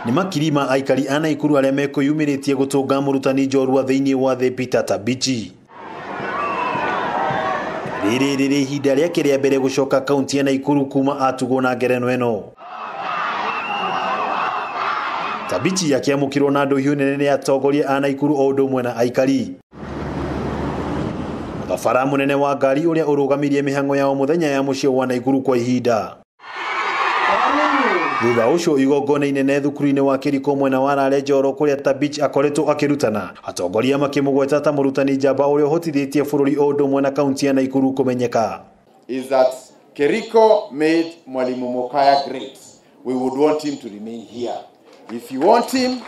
Nĩ makiri ma aikari a Naikuru arĩa mekwĩyumĩrĩtie gũtũnga mũrutani njorua thĩinĩ wa thĩ Peter Tabichi. Rĩrĩ rĩrĩ ihinda rĩake rĩa mbere gũcoka kaunti ya Naikuru kuma atugwo na ngerenwa ĩno. Tabichi akĩamũkĩrwo na ndũhiũ nene nĩ atongoria a Naikuru o ũndũ ũmwe na aikari. Mũthabara mũnene wa ngari ũrĩa ũrũgamirie mĩhang'o ya o mũthenya ya mũciĩ wa Naikuru kwa ihinda. Thutha ũcio igongona inene thukuru-inĩ wa Kĩriko mwena wa Rare Njoro kũrĩa Tabich akoretwo akĩrutana. Atongoria makĩmũgweta ta mũrutani njamba ũrĩa ũhotithĩtie bũrũri o ũndũ ũmwe na kaunti ya Naikuru kũmenyeka. Is that Keriko made Mwalimu Mokaya great. We would want him to remain here. If you want him,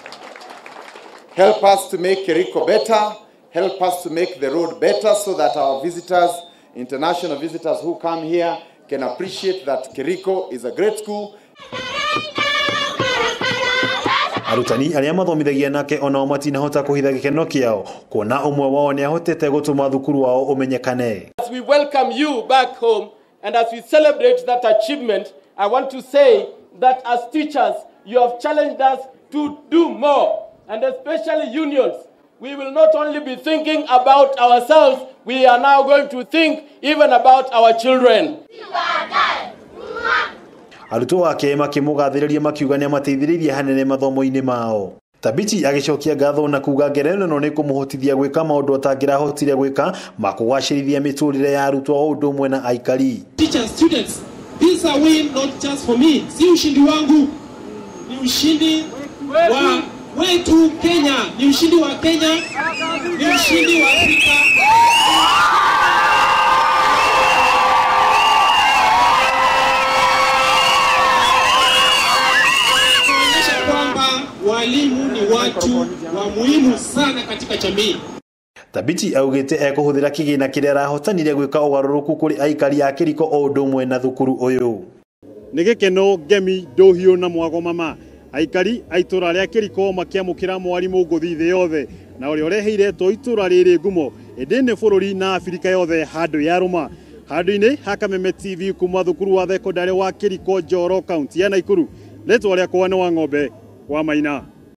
help us to make Keriko better, help us to make the road better so that our visitors, international visitors who come here, can appreciate that Keriko is a great school. Arutani arĩa mathomithagia nake onao matinahota kũhitha gĩkeno kĩao kuona ũmwe wao nĩahotete gũtũma thukuru wao ũmenyekane. As we welcome you back home and as we celebrate that achievement, I want to say that as teachers, you have challenged us to do more, and especially unions. We will not only be thinking about ourselves, we are now going to think even about our children. Arutwo ake makĩmũgathĩrĩria makiuga nĩamateithĩrĩirie hanene mathomo-inĩ mao. Tabichi agĩcokia ngatho na kuga ngerenwa ĩno nĩ kũmũhotithia gwĩka maũndũ atangĩrahotire gwĩka ma kũgacĩrithia mĩtũrĩre ya arutwo o ũndũ ũmwe na aikari. Teachers, students, this a win not just for me. Si ushindi wangu, ni ushindi wa wetu Kenya, ni ushindi wa Kenya, ni ushindi wa Afrika. Walimu ni watu wa muhimu sana katika jamii. Tabichi augĩte ekũhũthĩra kĩgĩna kĩrĩa arahotanire gwĩka ũgarũrũku kũrĩ aikari a Kĩriko o ũndũ ũmwe na thukuru ũyũ. Nĩ gĩkeno ngemi ndũhiũ na mwago mama. Aikari a itũra rĩa Kĩriko makĩamũkĩra mwarimũ ngũthi thĩ yothe na ũrĩa ũreheire to itũra rĩrĩ ngumo ĩndĩ nĩ bũrũri na Abirika yothe handũ yarũma. Handũ-inĩ ha Kameme TV kuma thukuru wa thekondarĩ wa Kĩriko Njoro kaunti ya Naikuru. Rĩtwa rĩakwa nĩ Wang'ombe wa Maina.